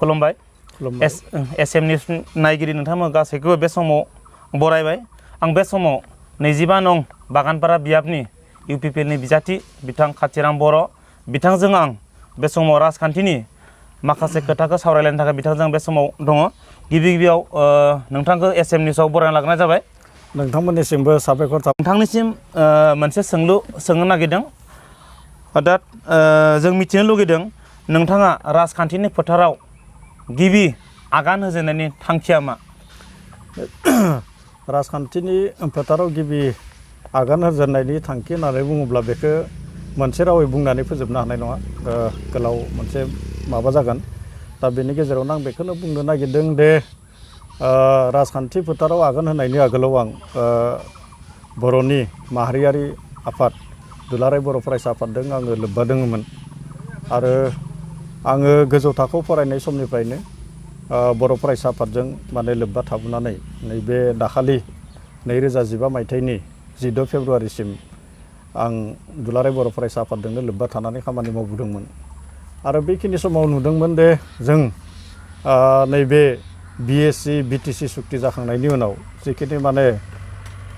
खुलुमबाय SM news नायगिरि नोंथांमोन गासैखौबो बे समाव बरायबाय आं बे समाव 25 नं बागानपारा बियाबनि इउपिपिएलनि बिजाथि बिथां कातिराम बर' बिथांजों आं बे समाव राजखान्थिनि माखासे खोथाखौ सावरायलायनो थाखाय बिथांजों बे समाव दङ गिबियाव नोंथांखौ एसएम निउसआव बरायना लाग्रोनाय जाबाय नोंथांमोननिसिमबो साबायखर थाबाय नोंथांनिसिम मोनसे सोंलु सोंनो नागिरदों दा जों मिथिनो लुगैदों नोंथाङा राजखान्थिनि फोथाराव गिबि आगान होजेननायनि थांखिया मा राजखान्थिनि फोथाराव गिबि आगान होजेननायनि थांखि होननानै बुङोब्ला बेखौ मोनसे रावै बुंनानै फोजोबनो हानाय नङा गोलाव मोनसे माबा जागोन दा बेनि गेजेरावनो आं बेखौनो बुंनो नागिरदों दे राजखान्थि फोथाराव आगान होनायनि आगोलाव आं बर'नि माहारियारि आफाद दुलाराय बर' फरायसा आफादजों आङो लोब्बा दङमोन आरो आङो गोजौ थाखोआव फरायनाय समनिफ्रायनो बर' फरायसा आफादजों माने लोब्बा थाबोनानै नैबे दाखालि 2015 मायथाइनि 16 फेब्रुवारिसिम आं दुलाराय बर' फरायसा आफादजोंनो लोब्बा थानानै खामानि मावबोदोंमोन आरो बेखिनि समाव नुदोंमोन दे जों नैबे बिएससि बिटिसि सुक्ति जाखांनायनि उनाव जिखिनि माने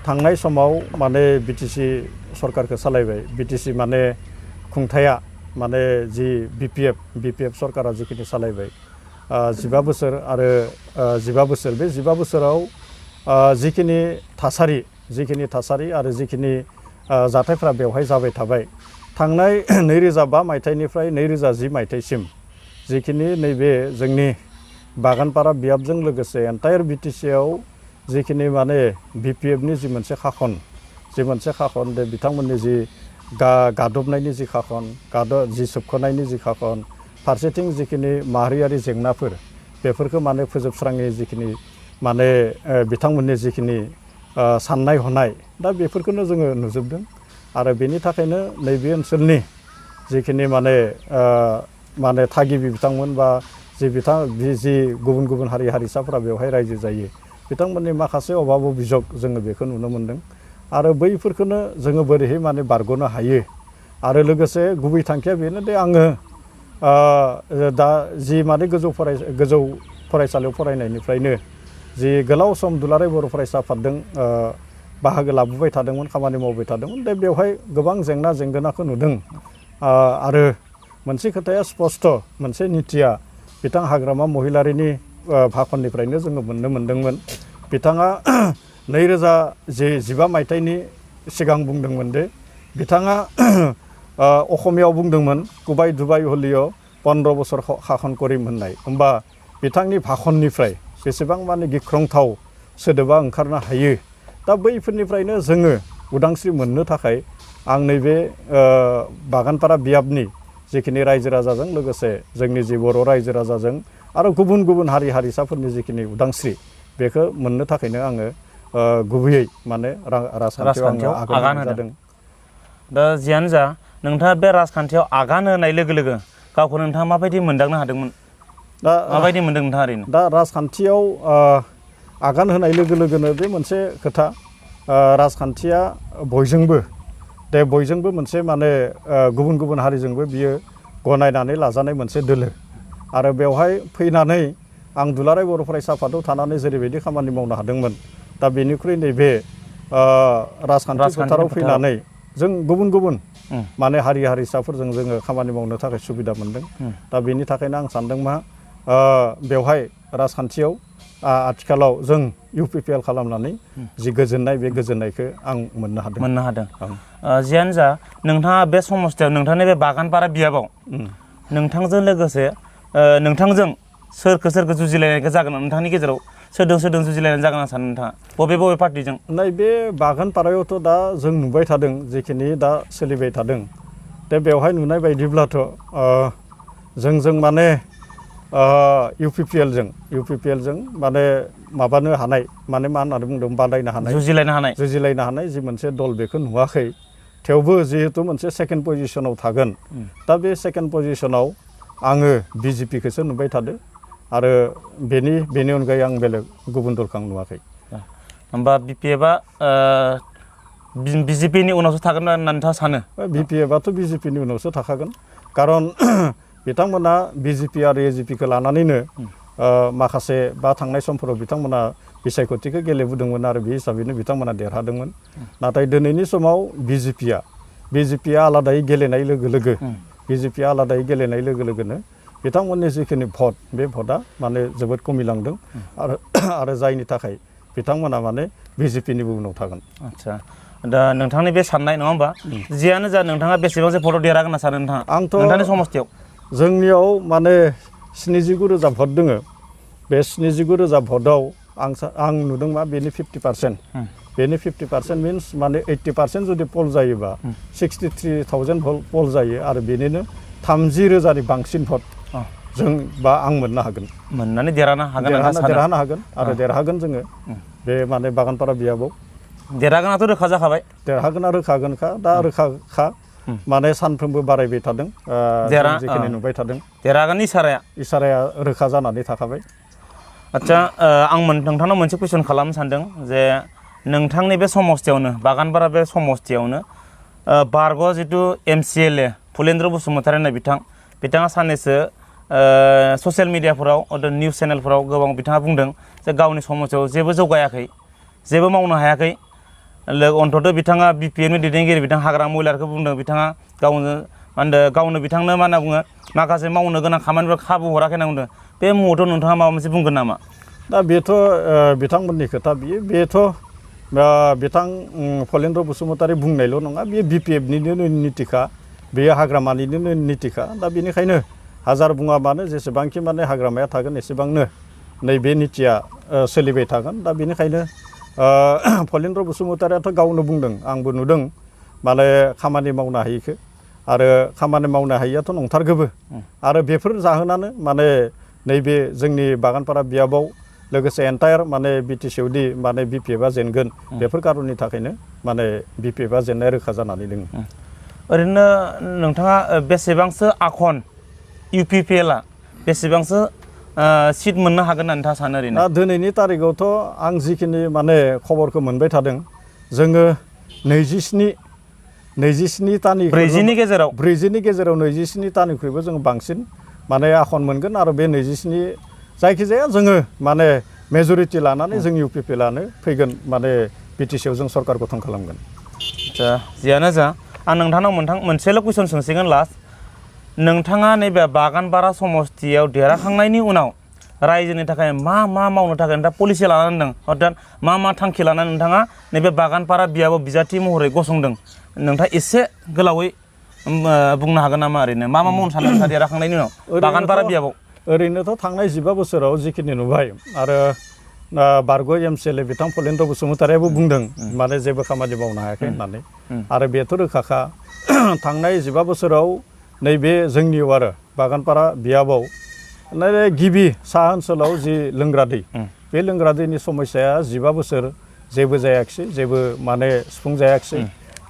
थांनाय समाव माने बिटिसि सरकारखौ सालायबाय बिटिसि माने खुंथाया माने जि बिपिएफ सरकारा जिखिनि सालायबाय 15 बोसोर आरो 15 बोसोर बे 15 बोसोराव जिखिनि थासारि आरो जिखिनि जाथायफ्रा बेवहाय जाबाय थाबाय थांनाय 2005 मायथाइनिफ्राय 2010 मायथाइसिम जिखिनि नैबे जोंनि बागानपारा बियाबजों लोगोसे एन्टायार बिटिसिआव जिखिनि माने बिपिएफनि जि मोनसे खाखन दे बिथांमोननि जि गादबनायनि जि खाखन जि सोबख'नायनि जि खाखन फारसेथिं जिखिनि माहारियारि जेंनाफोर बेफोरखौ माने फोजोबस्राङै जिखिनि माने बिथांमोननि जिखिनि साननाय हनाय दा बेफोरखौनो जोङो नुजोबदों आरो बेनि थाखायनो नैबे ओनसोलनि जिखिनि माने थागिबि बिथांमोन बा जि गुबुन हारि हारिसाफोरा बेवहाय रायजो जायो बिथांमोननि माखासे अभाब अभियोग जोङो बेखौ नुनो मोन्दों आरो बैफोरखौनो जोङो बोरैहाय माने बारग'नो हायो आरो लोगोसे गुबै थांखिया बेनो दे आङो दा जि माने गोजौ फरायसालियाव फरायनायनिफ्रायनो जि गोलाव सम दुलाराय बर' फरायसा आफादजों बाहागो लाबोबाय थादोंमोन खामानि मावबाय थादोंमोन दा बेवहाय गोबां जेंनाखौ नुदों आरो मोनसे खोथाया स्पस्ट मोनसे नितिया बिथां हाग्रामा महिलारिनि भाखननिफ्रायनो जोङो मोननो मोन्दोंमोन बिथाङा 2015 मायथाइनि सिगां बुंदोंमोन दे बिथाङा असमियाव बुंदोंमोन कुबाइ दुबाइ हलिय 15 बोसोर खाखन करिम होननाय होमबा बिथांनि भाखननिफ्राय बेसेबां माने गिख्रंथाव सोदोबा ओंखारनो हायो दा बैफोरनिफ्रायनो जोङो उदांस्रि मोननो थाखाय आं नैबे बागानपारा बियाबनि जिखिनि रायजो राजाजों लोगोसे जोंनि जि बर' रायजो राजाजों आरो गुबुन हारि हारिसाफोरनि जिखिनि उदांस्रि बेखौ मोननो थाखायनो आङो गुबैयै माने राजखान्थियाव आगान होदों दा जियानो जा नोंथाङा बे राजखान्थियाव आगान होनाय लोगो लोगो गावखौ नोंथाङा माबायदि मोनदांनो हादोंमोन दा माबायदि मोनदों नोंथाङा ओरैनो दा राजखान्थियाव आगान होनाय लोगो लोगोनो बे मोनसे खोथा राजखान्थिया बयजोंबो मोनसे माने गुबुन हारिजोंबो बियो गनायनानै लाजानाय मोनसे दोलो आरो बेवहाय फैनानै आं दुलाराय बर' फरायसा आफादाव थानानै जेरैबायदि खामानि मावनो हादोंमोन दा बेनिख्रुइ नैबे राजखान्थि फोथाराव फैनानै जों गुबुन माने हारि हारिसाफोरजों जोङो खामानि मावनो थाखाय सुबिदा मोन्दों दा बेनि थाखायनो आं सानदों मा बेवहाय राजखान्थियाव आथिखालाव जों इउपिपिएल खालामनानै जि गोजोननाय बे गोजोननायखौ आं मोननो हादों जियानो जा नोंथाङा बे समस्थियाव नोंथांनि बे बागानपारा बियाबाव नोंथांजों लोगोसे नोंथांजों सोरखौ जुजिलायनायखौ जागोन नोंथांनि गेजेराव सोरदों जुजिलायनाय जागोन होनना सानो नोंथाङा बबे पार्टिजों नैबे बागानपारायावथ' दा जों नुबाय थादों जिखिनि दा सोलिबाय थादों दा बेवहाय नुनाय बायदिब्लाथ' जों माने इउपिपिएलजों माने माबानो हानाय माने मा होननानै बुंदों बादायनो हानाय जुजिलायनो हानाय जि मोनसे दल बेखौ नुवाखै थेवबो जिहेतु मोनसे सेकेन्ड पजिशनाव थागोन दा बे सेकेन्ड पजिशनाव आङो बिजेपिखौसो नुबाय थादों आरो बेनि अनगायै आं बेलेग गुबुन दलखौ आं नुवाखै होमबा बिपिएफआ बिजेपिनि उनावसो थागोन होननानै नोंथाङा सानो बिपिएफआथ' बिजेपिनि उनावसो थाखागोन खारन बिथांमोना बिजेपि आरो एजिपिखौ लानानैनो माखासे बा थांनाय समफोराव बिथांमोना बिसायख'थिखौ गेलेबोदोंमोन आरो बे हिसाबैनो बिथांमोना देरहादोंमोन नाथाय दिनैनि समाव बिजेपिया आलादायै गेलेनाय लोगो लोगो बिजेपिया आलादायै गेलेनाय लोगो लोगोनो बिथांमोननि जिखिनि भट बे भटआ माने जोबोद खमिलांदों आरो जायनि थाखाय बिथांमोना माने बिजेपिनिबो उनाव थागोन। आच्छा दा नोंथांनि बे साननाय नङा होमबा जियानो जा नोंथाङा बेसेबांसो भटआव देरहागोन होनना सानो नोंथाङा आंथ' नोंथांनि समस्थियाव जोंनियाव माने 79,000 भट दङ बे 79,000 भटआव आं नुदों मा बेनि 50% बेनि 50% मिन्स माने 80% जुदि पल जायोबा 63,000 पल जायो आरो बेनिनो 30,000नि बांसिन भट जों बा आं मोननो हागोन मोननानै देरहानो हागोन आरो देरहागोन जोङो बे माने बागानपारा बियाबाव देरहागोनाथ' रोखा जाखाबाय देरहागोना रोखागोनखा दा रोखाखा माने सानफ्रोमबो बारायबाय थादों जिखिनि नुबाय थादों देरहागोन इसाराया रोखा जानानै थाखाबाय। आच्छा आं नोंथांनाव मोनसे कुइसन खालामनो सानदों जे नोंथांनि बे समस्थियावनो बागानपारा बे समस्थियावनो बारग' जिथु MCLA फुलेन्द्र बसुमतारी होननाय बिथाङा साननैसो ससियेल मिडियाफोराव निउस चेनेलफोराव गोबां बिथाङा बुंदों जे गावनि समस्यायाव जेबो जौगायाखै जेबो मावनो हायाखै अन्तत बिथाङा BPMनि दैदेनगिरि बिथां हाग्रा महिलारखौ बुंदों बिथाङा गावनो बिथांनो मा होनना बुङो माखासे मावनो गोनां खामानिफोर खाबु हराखै होनना बुंदों बे मुहूर्तआव नोंथाङा माबा मोनसे बुंगोन नामा? दा बेथ' बिथांमोननि खोथा बेथ' बिथां फलेन्द्र बसुमतारी बुंनायल' नङा बेयो BPFनिनो नितिखा बेयो हाग्रामानिनो नितिखा दा बेनिखायनो हाजार बुङा मानो जेसेबांखि माने हाग्रामाया थागोन एसेबांनो नैबे नितिया सोलिबाय थागोन दा बेनिखायनो फलेन्द्र बसुमतारीयाथ' गावनो बुंदों आंबो नुदों माने खामानि मावनो हायिखौ आरो खामानि मावनो हायियाथ' नंथारगौबो आरो बेफोर जाहोनानो माने नैबे जोंनि बागानपारा बियाबाव लोगोसे एन्टायार माने BTCआवदि माने BPFआ जेनगोन बेफोर कारननि थाखायनो माने BPFआ जेननाय रोखा जानानै दङ। ओरैनो नोंथाङा बेसेबांसो आखन UPPLआ बेसेबांसो सिट मोननो हागोन होननानै नोंथाङा सानो ओरैनो? दा दिनैनि तारिखआवथ' आं जिखिनि माने खबरखौ मोनबाय थादों जोङो 27 तानि 40नि गेजेराव 27 तानिख्रुइबो जोङो बांसिन माने आखन मोनगोन आरो बे 27 जायखिजाया जोङो माने मेजरिटि लानानै जों UPPLआनो फैगोन माने BTCआव जों सरकार गठन खालामगोन। आच्छा जियानो जा आं नोंथांनाव मोनसेल' कुइसन सोंसिगोन लास्ट नोंथाङा नैबे बागानपारा समस्थियाव देरहाखांनायनि उनाव रायजोनि थाखाय मा मावनो थाखाय नोंथाङा पलिसि लानानै दं अर्थात मा थांखि लानानै नोंथाङा नैबे बागानपारा बियाबाव बिजाथि महरै गसंदों नोंथाङा एसे गोलावै बुंनो हागोन नामा ओरैनो मा मावनो सानो नोंथाङा देरहाखांनायनि उनाव बागानपारा बियाबाव? ओरैनोथ' थांनाय 15 बोसोराव जिखिनि नुबाय आरो बारग' MCLA बिथां फलेन्द्र बसुमतारीयाबो बुंदों माने जेबो खामानि मावनो हायाखै होननानै आरो बेथ' रोखाखा थांनाय 15 बोसोराव नैबे जोंनियाव आरो बागानपारा बियाबाव गिबि साहा ओनसोलाव जि लोंग्रा दै बे लोंग्रा दैनि समस्याया 15 बोसोर जेबो जायाखिसै जेबो माने सुफुंजायाखिसै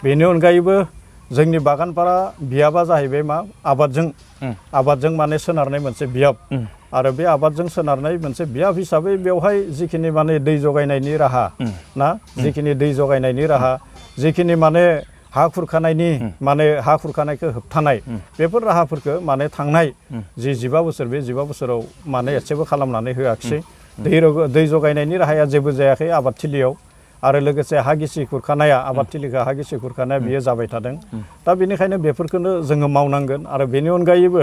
बेनि अनगायैबो जोंनि बागानपारा बियाबा जाहैबाय मा आबादजों माने सोनारनाय मोनसे बियाब आरो बे आबादजों सोनारनाय मोनसे बियाब हिसाबै बेवहाय जिखिनि माने दै जगायनायनि राहा ना जिखिनि दै जगायनायनि राहा जिखिनि माने हा खुरखानायखौ होबथानाय बेफोर राहाफोरखौ माने थांनाय जि 15 बोसोर बे 15 बोसोराव माने एसेबो खालामनानै होआखिसै दै जगायनायनि राहाया जेबो जायाखै आबादथिलियाव आरो लोगोसे हा गिसि खुरखानाया आबादथिलिखौ हा गिसि खुरखानाया बियो जाबाय थादों दा बेनिखायनो बेफोरखौनो जोङो मावनांगोन आरो बेनि अनगायैबो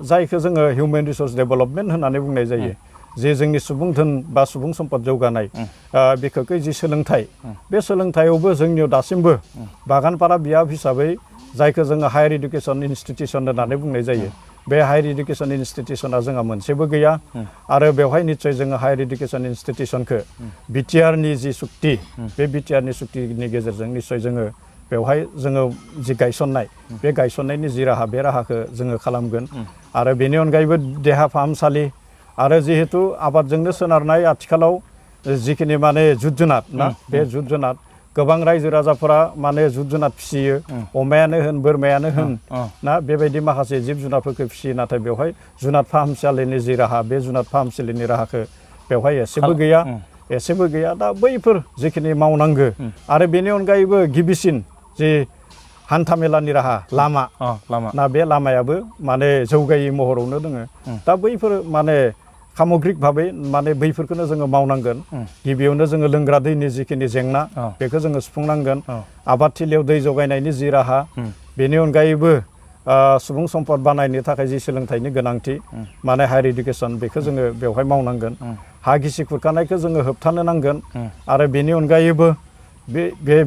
जायखौ जोङो हिउमेन रिसर्स डेभेलपमेन्ट होननानै बुंनाय जायो जे जोंनि सुबुं धोन बा सुबुं सम्पद जौगानाय बेखौ जि सोलोंथाइ बे सोलोंथाइयावबो जोंनियाव दासिमबो बागानपारा बियाब हिसाबै जायखौ जोङो हायार इडुकेसन इन्स्टिटिउसन होननानै बुंनाय जायो बे हायार इडुकेसन इन्स्टिटिउसना जोंहा मोनसेबो गैया आरो बेवहाय निस्सय जोङो हायार इडुकेसन इन्स्टिटिउसनखौ बिटिआरनि जि सुक्ति बे बिटिआरनि सुक्तिनि गेजेरजों निस्सय जोङो बेवहाय जोङो जि गायसननाय बे गायसननायनि जि राहा बे राहाखौ जोङो खालामगोन आरो बेनि अनगायैबो देहा फाहामसालि आरो जिहेतु आबादजोंनो सोनारनाय आथिखालाव जिखिनि माने जिब जुनार ना बे जिब जुनार गोबां रायजो राजाफोरा माने जिब जुनार फिसियो अमायानो होन बोरमायानो होन ना बेबायदि माखासे जिब जुनारफोरखौ फिसियो नाथाय बेवहाय जुनार फाहामसालिनि जि राहा बे जुनार फाहामसालिनि राहाखौ बेवहाय एसेबो गैया दा बैफोर जिखिनि मावनांगौ आरो बेनि अनगायैबो गिबिसिन जि हान्थामेलानि राहा लामा ना बे लामायाबो माने जौगायै महरावनो दोङो दा बैफोर माने सामग्रिक भाबै माने बैफोरखौनो जोङो मावनांगोन गिबियावनो जोङो लोंग्रा दैनि जिखिनि जेंना बेखौ जोङो सुफुंनांगोन आबादथिलियाव दै जगायनायनि जि राहा बेनि अनगायैबो सुबुं सम्पद बानायनो थाखाय जि सोलोंथाइनि गोनांथि माने हायार इडुकेसन बेखौ जोङो बेवहाय मावनांगोन हा गिसि खुरखानायखौ जोङो होबथानो नांगोन आरो बेनि अनगायैबो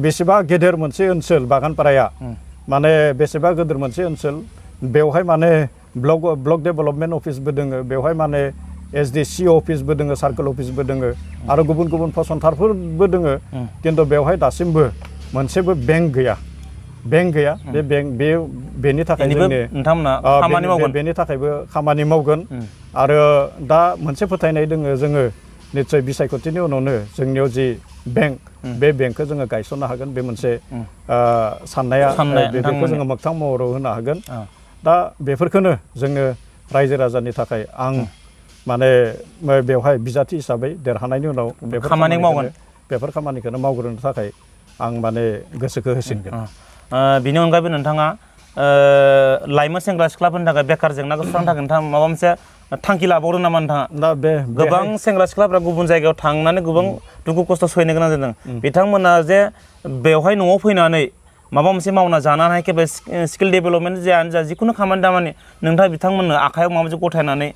बेसेबा गेदेर मोनसे ओनसोल बागानपाराया माने बेसेबा गेदेर मोनसे ओनसोल बेवहाय माने ब्लक डेभेलपमेन्ट अफिसबो दोङो बेवहाय माने SDC अफिसबो दोङो सार्कोल अफिसबो दोङो आरो गुबुन गुबुन फसंथानफोरबो दोङो खिन्थु बेवहाय दासिमबो मोनसेबो बेंक गैया बेनि थाखाय बेनि थाखायबो खामानि मावगोन आरो दा मोनसे फोथायनाय दोङो जोङो निश्चय बिसायख'थिनि उनावनो जोंनियाव जि बेंक बे बेंकखौ जोङो गायसननो हागोन बे मोनसे साननाया बेखौ जोङो मोगथां महराव होनो हागोन दा बेफोरखौनो जोङो रायजो राजानि थाखाय आं माने बेवहाय बिजाथि हिसाबै देरहानायनि उनाव बेफोर खामानिखौनो मावग्रोनो थाखाय आं माने गोसोखौ होसिनगोन बिनि अनगायैबो नोंथाङा लाइमोन सेंग्रा सिख्लाफोरनि थाखाय बेकार जेंना सुस्रांनो थाखाय नोंथाङा माबा मोनसे थांखि लाबावदों नामा नोंथाङा दा गोबां सेंग्रा सिख्लाफ्रा गुबुन जायगायाव थांनानै गोबां दुखु खस्थ' सहायनो गोनां जादों बिथांमोना जे बेवहाय न'आव फैनानै माबा मोनसे मावना जानो हानाय केबल स्किल डेभेलपमेन्ट जायानो जा जिखुनु खामानि दामानि नोंथाङा बिथांमोननो आखायाव माबा मोनसे गथायनानै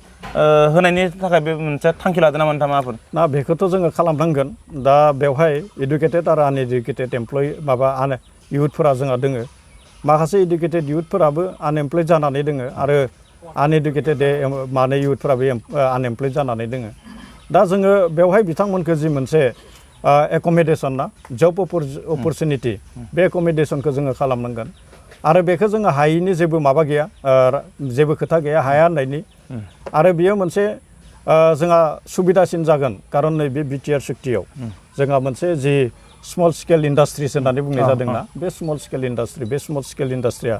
होनायनि थाखाय बे मोनसे थांखि लादों नामा नोंथाङा माबाफोर ना बेखौथ' जोङो खालामनांगोन दा बेवहाय इडुकेटेड आरो आनइडुकेटेड इयुथफोरा जोंहा दोङो माखासे इडुकेटेड इयुथफोराबो आनएमप्लयड जानानै दोङो आरो आनइडुकेटेड माने इयुथफोराबो आनएमप्लयड जानानै दोङो दा जोङो बेवहाय बिथांमोनखौ जि मोनसे एकमडेसन ना जब अपरचुनिटि बे एकमडेसनखौ जोङो खालामनांगोन आरो बेखौ जोङो हायैनि जेबो माबा गैया जेबो खोथा गैया हाया होननायनि आरो बेयो मोनसे जोंहा सुबिदासिन जागोन खारन नैबे बिटिआर सुक्तियाव जोंहा मोनसे जि स्मल स्केल इन्डास्ट्रिस होननानै बुंनाय जादोंना बे स्मल स्केल इन्डास्ट्रिया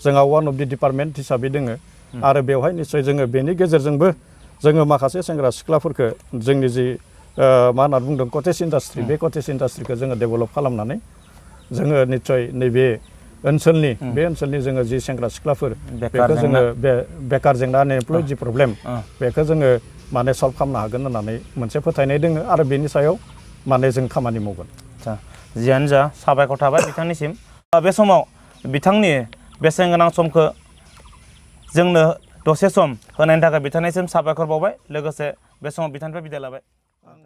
जोंहा वान अफ दि डिपार्टमेन्ट हिसाबै दोङो आरो बेवहाय निस्सय जोङो बेनि गेजेरजोंबो जोङो माखासे सेंग्रा सिख्लाफोरखौ जोंनि जि मा होनना बुंदों कटेज इन्डास्ट्रि बे कटेज इन्डास्ट्रिखौ जोङो डेभेलप खालामनानै जोङो निस्सय नैबे ओनसोलनि जोङो जि सेंग्रा सिख्लाफोर बेखौ जोङो बे बेकार जेंना आनएमप्लयड जि प्रब्लेम बेखौ जोङो माने सल्भ खालामनो हागोन होननानै मोनसे फोथायनाय दोङो आरो बेनि सायाव माने जों खामानि मावगोन जियानो जा साबायखर थाबाय बिथांनिसिम बे समाव बिथांनि बेसेन गोनां समखौ जोंनो दसे सम होनायनि थाखाय बिथांनिसिम साबायखर बावबाय लोगोसे बे समाव बिथांनिफ्राय बिदाय लाबाय